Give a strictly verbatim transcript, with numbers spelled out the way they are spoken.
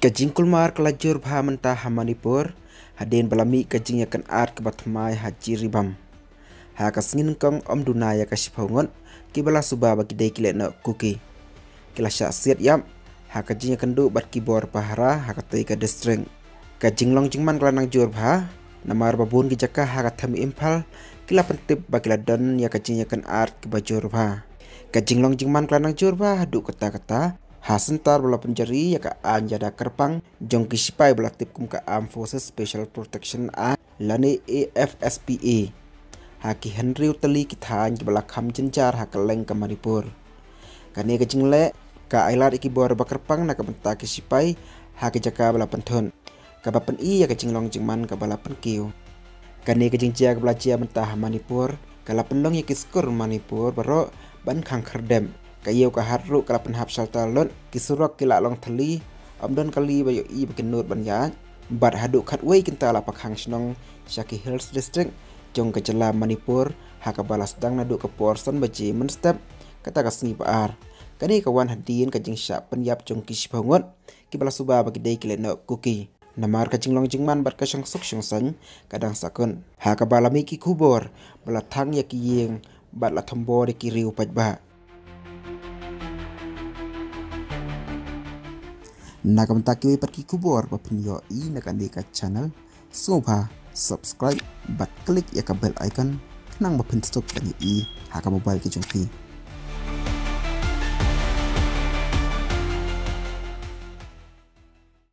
Ka jingkulmar ka la jur bha mynta ha Manipur, hadien ba la mih ka jingïakynad kaba thymmai ha Jiribam. Ha ka sngi nyngkong ym duna ïa ka shiphew ngut kiba la suba ba ki dei ki lehnoh Kuki. Ki la shah siat ïap ha ka jingïakynduh bad ki bor pahara ha katei ka district. Ka jinglong jingman ka la nang jur bha, namar ba bun ki jaka ha ka them Imphal ki la pyntip ba ki la don ïa ka jingïakynad kaba jur bha. Ka jinglong jingman ka la nang jur bha haduh katta katta ha center ba la pynjari ïa ka aiñ ïada kyrpang jong ki sipai ba la tip kum ka Armed Forces Special Protection Act lane A F S P A ha ki hynriew tylli ki thaiñ kiba la kham jynjar ha kylleng ka Manipur. Kane ka jingleh ka ailad ïa ki bor ba kyrpang na ka bynta ki sipai ha ki jaka ba la pynthut, kaba pyni ïa ka jinglong jingman kaba la pynkiew. Kane ka jingjia kaba la jia mynta ha Manipur ka la pynlong ïa ki skur Manipur baroh ban khang khyrdep. Ka ïew ka hat ruh ka la pynhap shalta lut, ki surok ki la long thylli, ym don kali ba ïohi ba kin nud ban ïaid. Bad haduh khatwei kynta la pakhang shnong sha ki Hills District jong ka jylla Manipur ha kaba la sdang naduh ka por san baje mynstep kata ka sngi ba ar. Kane ka wan hadien ka jingshah pynïap jong ki shiphew ngut kiba la suba ba ki dei ki lehnoh Kuki. Namar ka jinglong jingman bad ka shongsuk shongsaiñ ka dang sahkut, ha kaba la mih ki khubor ba la thang ïa ki ïing bad la thombor ïa ki riew paidbah. Na ka bynta kiwei pat ki khubor ba phin ïohi na kane ka channel, sngewbha subscribe bad click ïa ka bell icon khnang ba phin suk ban ïohi ha ka mobile ka jong phi.